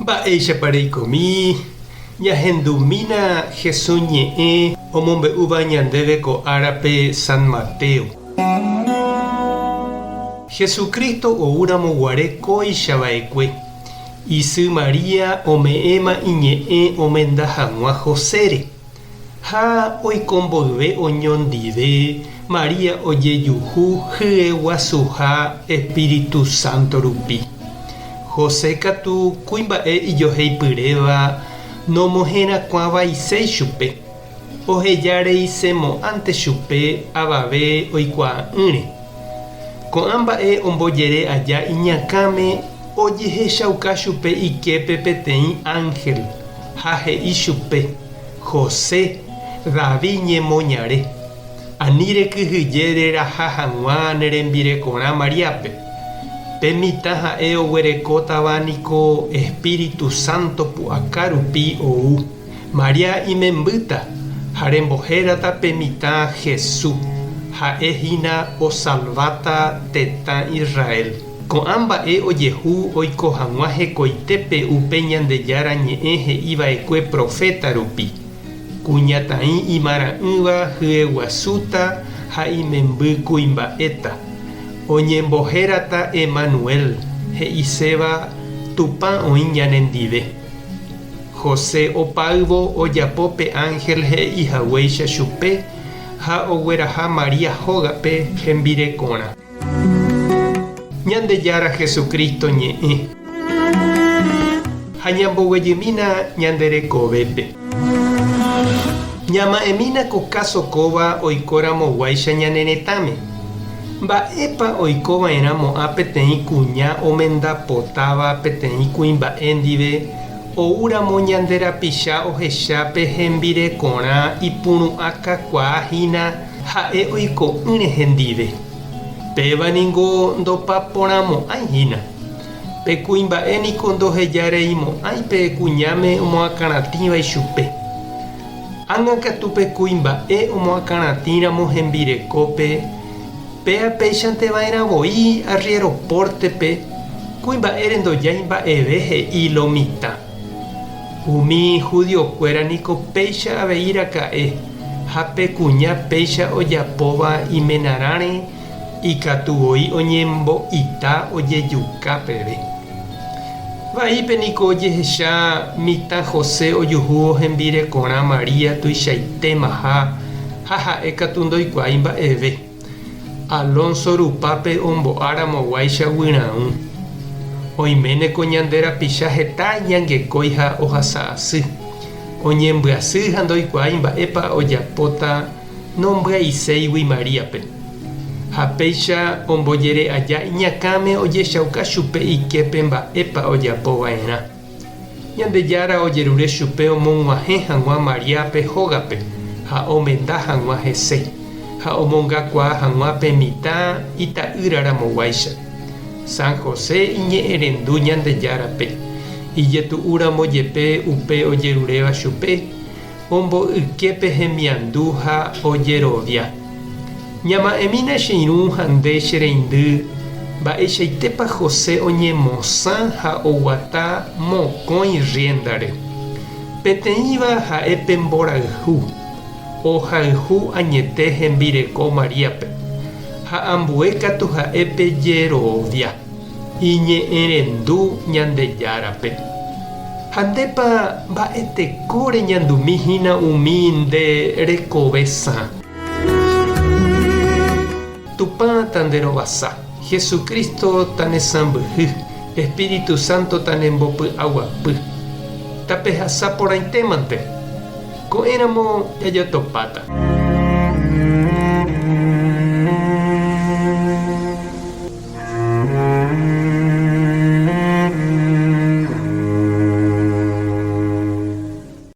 Mba'éichapa reikomi? Ñahendumína Jesús ñe'ẽ omombe'úva ñandéve ko árape San Mateo. Jesucristo oúramo guare kóicha va'ekue, isy María ome'ẽma iñe'ẽ omenda hag̃ua Josére. Ha oiko mboyve oñondive, María ojejuhu hyeguasuha espíritu sánto rupi. José katu kuimba'e ijoheipyréva nomoherakuãvaiséi chupe, oheja reisemo'ãnte chupe avave oikuaa'ỹre. Ko'ã mba'e ombojere aja iñakãme ojehechauka chupe iképe peteĩ ánhel ha he'i chupe, José, David ñemoñare, ani rekyhyje reraha hag̃ua ne rembirekorã Maríape. Pe mitã ha'e oguerekótava niko Espíritu Santo pu'aka rupi ou. María imembýta ha rembohérata pe mitã Jesús, ha'e hína osalváta tetã Israel. Ko'ã mba'e ojehu oiko hag̃ua hekoitépe upe Ñandejára Ñe'ẽ he'i va'ekue proféta rupi, Kuñataĩ imarã'ỹva hyeguasúta ha imemby kuimba'éta. Oñembohérata Emanuel, he'iséva Tupã oĩ ñanendive. José opáyvo ojapo pe ánhel he'i haguéicha chupe ha ogueraha María hógape hembirekorã. Ñandejára Jesucristo ñe'ẽ. Ha ñamboguejymína ñande rekovépe. Ñama'ẽmína ko káso kóva oikoramoguáicha ñane retãme. Mba'épa oiko va'erã mo'ã peteĩ kuña omenda potáva peteĩ kuimba'e ndive oúramo ñande rapicha ohecha pe hembirekorã ipuru'ã kakuaa hína ha'e oiko'ỹre hendive. Péva ningo ndopaporãmo'ãi hína. Pe kuimba'e niko ndohejareimo'ãi pe kuñáme omoakãratĩva ichupe. Ág̃a katu pe kuimba'e omoakãratĩramo hembirekópe, péa péichante va'erã voi arriéro pórtepe, kuimba'ére ndojái mba'eve he'i lo mitã. Umi judiokuéra niko péicha avei raka'e, ha pe kuña péicha ojapóva imenarãre ikatu voi oñembo'ita ojejuka peve. Vaípe niko ojehecha mitã José ojuhúvo hembirekorã María tuichaitémaha ha ha'e katu ndoikuaái mba'eve. Alonso rupápe ombo'a ramoguáicha guyraũ. Oiméne ko ñande rapicha heta iñangekói ha ohasa asy. Oñembyasy ha ndoikuaái mba'épa ojapóta nombyaiséigui Maríape. Ha péicha ombojere aja iñakãme ojechauka chupe iképe mba'épa ojapo va'erã. Ñandejára ojerure chupe omog̃uahẽ hag̃ua Maríape hógape ha omenda hag̃ua hese, ha omongakuaa hag̃ua pe mitã ita'ýra ramoguáicha. San José iñe'ẽrendu Ñandejárape, ijetu'úramo jepe upe ojeruréva chupe, Omboyke pe hemiandu ha ojerovia. Ñama'ẽmína che irũ ha nde che reindy, mba'eichaitépa José oñemosã ha oguata mokõi rriéndare. Peteĩva ha'e pe mborayhu, ohayhu añete hembireko Maríape, ha ambue katu ha'e pe jerovia. Iñe'ẽrendu Ñandejárape. Ha ndépa mba'eteko reñandumi hína umi nde rekove sã? Tupã tanderovasa, Jesucristo tanesãmbyhy, Espíritu Santo tanembopy'aguapy. Tapehasa porãitémante. Ko'ẽramo jajotopáta.